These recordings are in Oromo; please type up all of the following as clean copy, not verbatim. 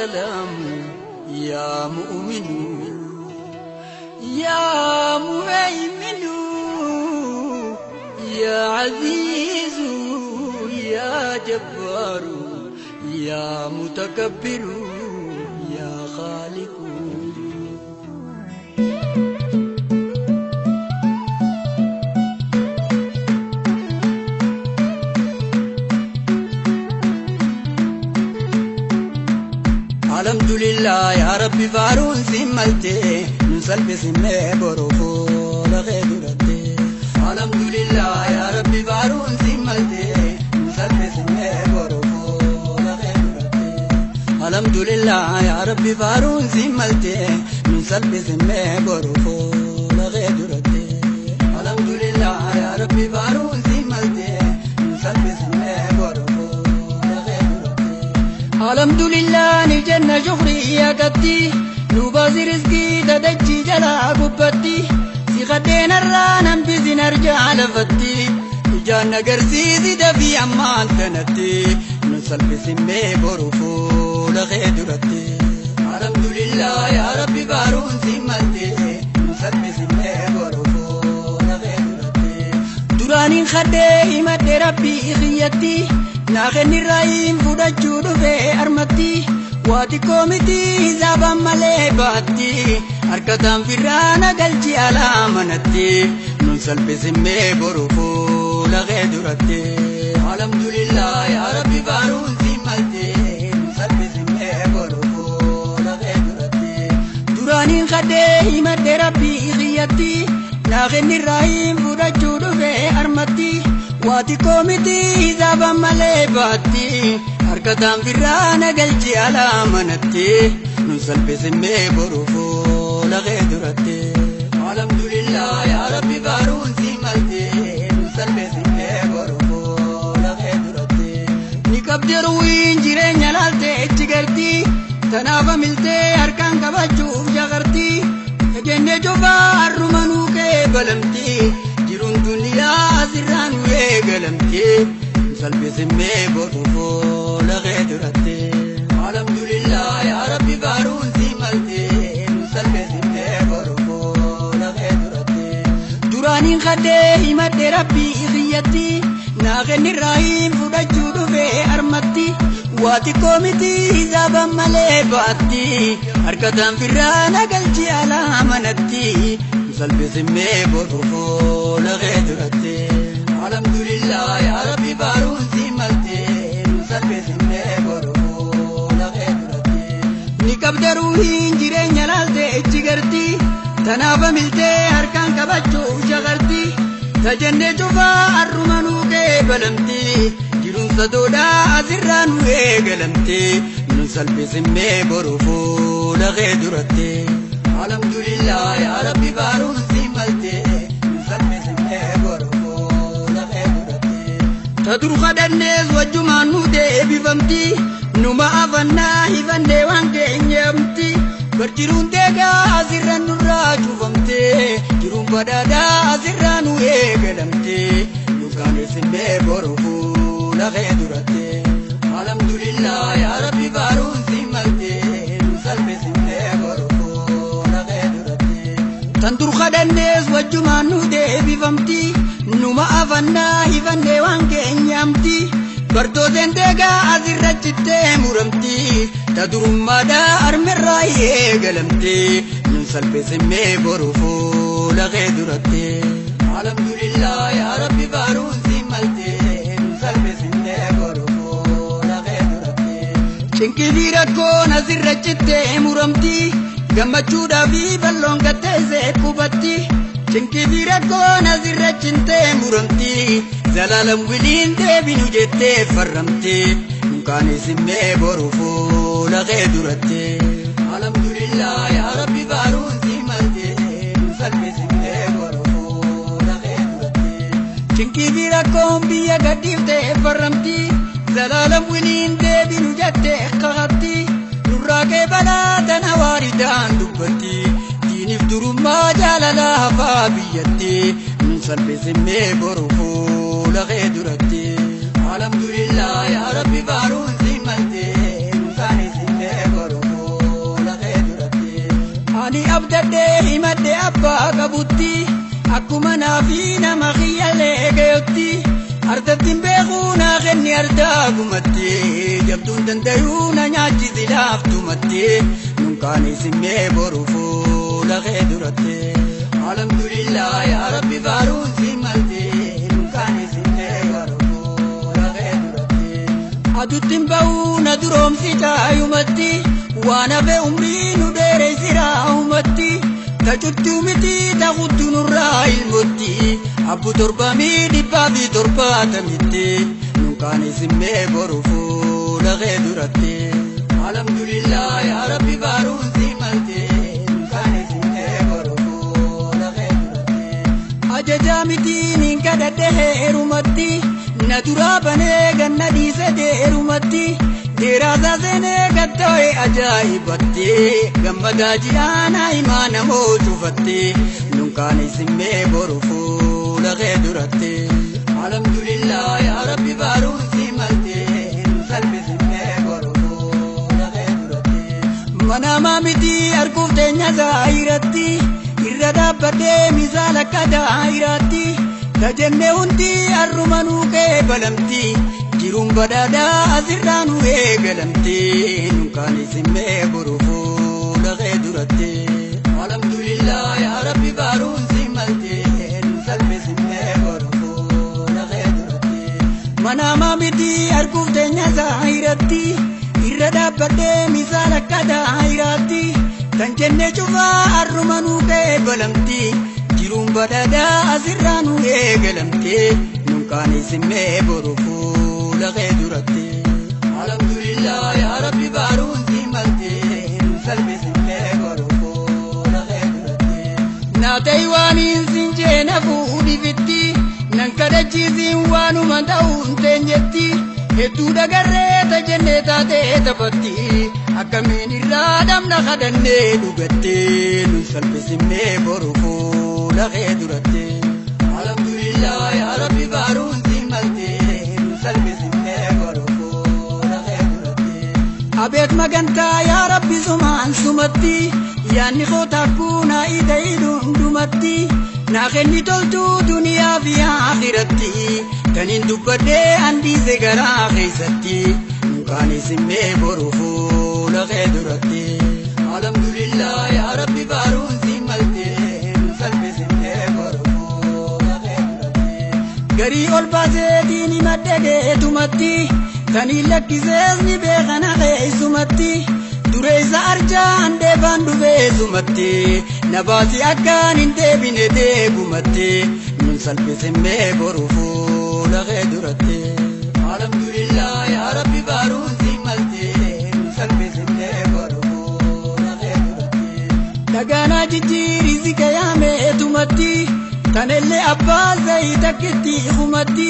سلام يا مؤمن يا مهيمن يا عزيز يا جبار يا متكبر يا خالق. الحمد لله يا ربي فارون سملتي نسلب سمي بروفو لغيرتي. الحمد لله يا ربي فارون سملتي نسلب سمي بروفو لغيرتي. الحمد لله يا ربي فارون سملتي نسلب سمي بروفو لغيرتي. الحمد لله يا ربي فارون سملتي نسلب سمي بروفو. الحمد لله نجنة شغري يا قدي نوبازي رزقي تدجي جلا قبتي سيغدين الرانم بزي نرجع لفتي إجانا قرسيزي دفي أمان تنتي نسلب سمي بروفو لغيدرتي. الحمد لله يا ربي بارون سمتي نسلب سمي بروفو لغيدرتي. درانين خدي إمد ربي خيتي ناخني الرايم فودجو دفي أرمتي واتي كومتي زابا مالي باتي أركتان فرانا قلجي على منتي نسلب سمي بروفو لغيدرتي. الحمد لله يا ربي بارون سمتي نسلب سمي بروفو لغيدرتي. درانين خدي إمد ربي خيتي ناخني الرايم فودجو دفي أرمتي واتي كومتي زابا مالي باتي أركتان فرانا قلجي على منتي نسلب سمي بروفو لغيدرتي. الحمد لله يا ربي بارون سملتي نسلب سمي بروفو لغيدرتي. نكبدر وين جيرين يلالتي اتشغرتي تنافا ملتي أركان كباتشوف جغرتي تجنة جوفا الرومانو كيبلمتي جيرون دنيا سران ويقلمتي نسلب سمي بروفو لغيدرتي. الحمد لله يا ربي بارون سملتي نسلب سمي بروفو لغيدرتي. درانين خدي إمد ربي خيتي ناغني الرايم فودجو دفي أرمتي واتي كومتي زابا مالي باتي أركتان فرانا قلجي على منتي نسلب سمي بروفو لغيدرتي. الحمد لله يا ربي بارون سملتي نسلب سمي بروفو لغيدرتي. نكبدر وين جيرين يلالتي اتشغرتي تنافا ملتي أركان كباتشو شغرتي تجنة جوفا الرومانو كيبلمتي جيرون صدودا أزران ويقلمتي نسلب سمي بروفو لغيدرتي. الحمد لله يا ربي بارون سملتي نسلب سمي بروفو لغيدرتي. تدر خدنيز وجمانو دي بفمتي نما أفنا هفندي وانكي نيمتي برجرون ديغا أزران نراجو فمتي جرون بدادا أزران ويقلمتي نكان سمي بروفو لغيدرتي. الحمد لله يا ربي بارون سملتي نسلب سمي بروفو لغيدرتي. تندر خدنيز وجمانو دي بفمتي نما أفنا هفندي وانكي نيمتي برتوزن ديغا أزرچتي مرمتي تدرم مدا أرمراي قلمتي نسلب سمي بروفو لغيدرتي. الحمد لله يا ربي بارون سملتي نسلب سمي بروفو لغيدرتي. شنكي بيركو نزرچتي مرمتي ገመቹዳ fi balloon gatteesse qubatti Cinqii fi rakkoon asirra cintee muramti Zalaalam wiliin deebinu jettee farramti Dunkaan simmee boru fuula kee duratti Alhamdulillah yaa Rabbi baaruun si malte Nu salphisimmee boru fuula kee duratti Cinqii fi rakkoon biyya gadhiiftee farramti Zalaalam wiliin deebinu jettee kakatti Nurraa kee balaa tana waaridaan dubbatti Diiniif durummaa jaalala hafaa biyyatti Nu salphisimmee boru fuula kee duratti Alhamdulillah yaa Rabbi baaruun si malte Nu saanisimmee boru Ani abdadhee himadhe abbaa qabutti akkuma naafi nama kiyyallee gayotti ardattiin beekuu naa kenni ardaa gumatti jabduun dandayuu na nyaachisi laaftumatti nunkaan isimmee boru fuula kee duratti. Alhamdulillah yaa Rabbi baaruun si malte nunkaan isimmee boru fuula kee duratti. Aduttiin ba'uu na duroomsi taayumatti waan hafe umrii nu dheereessiraa umatti tacuttuu miti taqutti nurraa ilmotti abbu 770 nunkaan isimmee boru fuula kee duratti. Alhamdulillah yaa Rabbi baaruun si malte nunkaan isimmee boru fuula kee duratti. Ajajaa miti niin kadhadhe heerumatti na duraa banee ganna dhiise deerumatti. Dheeraasaa seenee gatta'e ajaa'ibatti gammadaa ji'aanaa himaa namoo cufatti nunkaan isimmee boru fuula kee duratti. Alhamdulillah yaa Rabbi baaruun si malte nu salphisimmee boru fuula kee duratti. Manamaa miti arguuf teenya zaayiratti irra dhaabbadhee misaala akka daayiraatti tajennee hundi har'uma nuu kee balamti. Jiruun badhaadhaa asirraa nu eegalamti nunkaan isimmee boru fuula kee duratti. Alhamdulillah yaa Rabbi baaruun si malte nu salphisimmee boru fuula kee duratti. Manamaa miti arguuf teenya zaayiratti irra dhaabbadhee misaala akka daayiraatti tan jennee cufaa har'uma nuu kee balamti jiruun badhaadhaa asirraa nu eegalamti nunkaan isimmee boru fuula kee duratti. Alhamdulillah yaa Rabbi baaruun si malte nu salphisimmee boru fuula kee duratti. Naa ta'e waan hin sinjeena fuudhifitti nan kadhachiisiin waanuma ta'uun teenyetti hedduu dhagarree tajennee taatee taphatti akkamiin irraa dhabna kadhannee dhugatte nu salphisimmee boru fuula kee duratti. Alhamdulillah yaa Rabbi baaruun si malte nu salphisimmee boru fuula kee duratti. Abeet magantaa yaa Rabbi sumaan sumatti yaanni koo taakkuu naa ida'ii dhundhumatti naa kenni toltuu duniyaa fi akhiratti taniin dubbadhee andiise garaa keessatti nunkaan isimmee boru fuula kee duratti. Alhamdulillah yaa Rabbi baaruun si malte nu salphisimmee boru fuula kee duratti. Garii ol baaseetiin himadhe geetumatti taniin lakkisees ni beekana keessumatti. Dureessa arjaan deebaan dhufeessumatti na baasi akkaan hin deebine deegumatti nun salphisimmee boru fuula kee duratti. Alhamdulillah yaa Rabbi baaruun si malte nu salphisimmee boru fuula kee duratti. Dhagaanaa jijjiirri si kayaameetumatti tanellee abbaa zayii takkitti humatti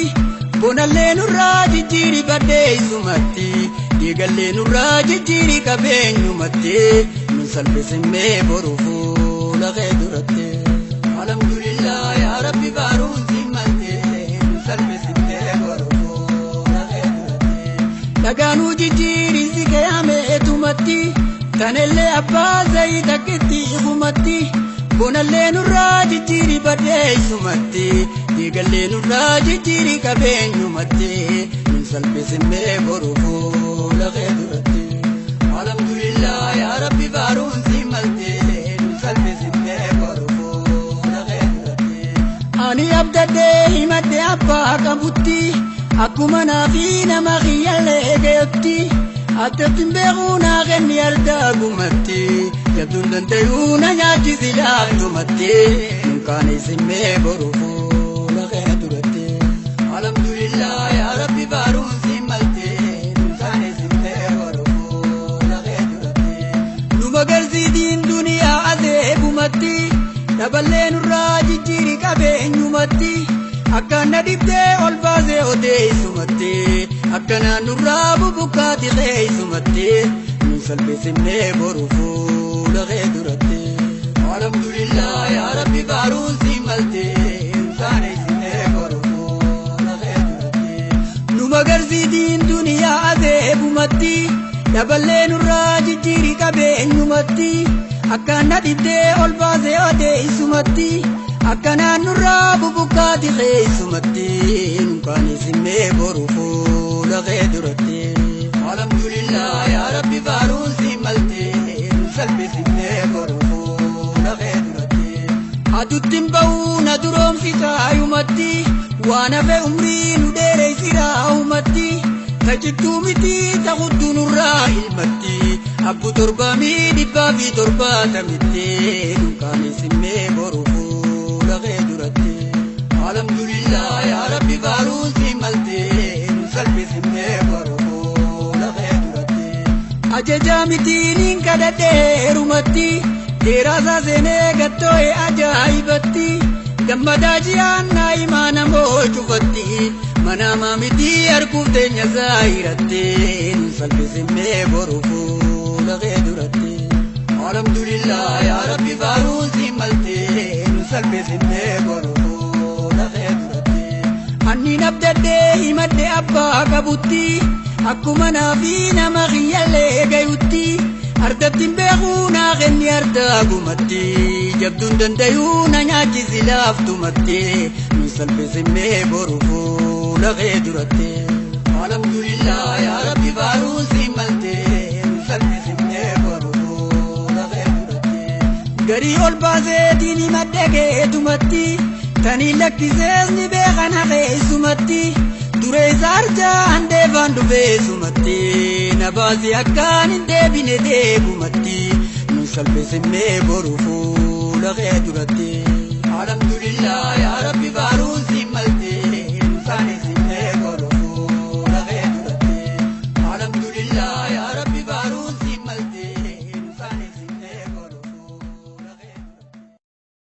bonallee nurraa jijjiirri baddeessumatti. Diigallee nurraa jijjiirri qabeenyumatti nu salphisimmee boru fuula kee duratti. Alhamdulillah yaa Rabbi baaruun si malte nu salphisimmee boru fuula kee duratti. Dhagaanuu jijjiirri si kayaameetumatti tanellee abbaa zayii takkitti humatti bonallee nurraa jijjiirri baddeessumatti diigallee nurraa jijjiirri qabeenyumatti nu salphisimmee boru fuula kee duratti. Alhamdulillah yaa Rabbi baaruun si malte nu salphisimmee boru fuula kee duratti. Ani abdadhee himadhe abbaa qabutti akkuma naafi nama kiyyallee gayotti addatti beekuu naa kenni ardaa gumatti jabduun dandayuu na nyaachisi laaftumatti nunkaan isimmee boru fuula kee duratti. Alhamdulillah yaa Rabbi baaruun si malte nunkaan isimmee boru fuula kee duratti. Nu magarsiitiin duniyaa adeegumatti dhaballee nurraa jijjiiri qabeenyumatti akkaan na dhibdee ol baasee odeessumatti akkanaan nurraa bubukkaati qeessumatti nu salphisimmee boru fuula kee duratti. Alhamdulillah yaa Rabbi baaruun si malte nunkaan isimmee boru fuula kee duratti. Nu magarsiitiin duniyaa adeegumatti dhaballee nurraa jijjiiri qabeenyumatti Akkaan na dhibdee ol baasee odeessumatti akkanaan nurraa bubukkaati keessumatti nunkaaneessinnee boru fuula kee duratti. Alhamdulillah yaa Rabbi faaruun si maltee nu salphisinnee boru fuula kee duratti. Adutti hin ba'uu na duroomsita ayumatti waan hafe umrii nu dheereessira ahumatti. Tajittuu miti ta'uttuu nurraa ilmatti abbu 770tti dunkaaneessinnee boru fuula kee duratti. Alhamdulillah yaa Rabbi faaruun si maltee nu salphisinnee boru fuula kee duratti. Ajajaa mitiin hin kadhadheerumatti dheeraasaa seenee gattoo'e ajaa'ibatti gammadaa ji'aan naa'imaa namoo cufatti. Manama miti arguuf teenya zaayiratti nu salphisinnee boru fuula kee duratti. Alhamdulillah yaa Rabbi faaruun si maltee nu salphisinnee boru fuula kee duratti. Anni nabdadhee himadhe abbaa qabutti akkuma naafi nama kiyyallee gayutti ardatti hin beekuu naa kenni ardaa gumatti jabduun dandayuu na nyaachisi laaftumatti nu salphisinnee boru fuula kee duratti. Alhamdulillah yaa Rabbi faaruun si maltee nu salphisinnee boru fuula kee duratti. Garii ol baaseetiin himadhe keetumatti tanii lakkisees ni beekan hafeessumatti duree isaa arjaa handeefaan dhufeessumatti na baasii akkaan hin deebine deebumatti nu salphisinnee boru fuula kee duratti.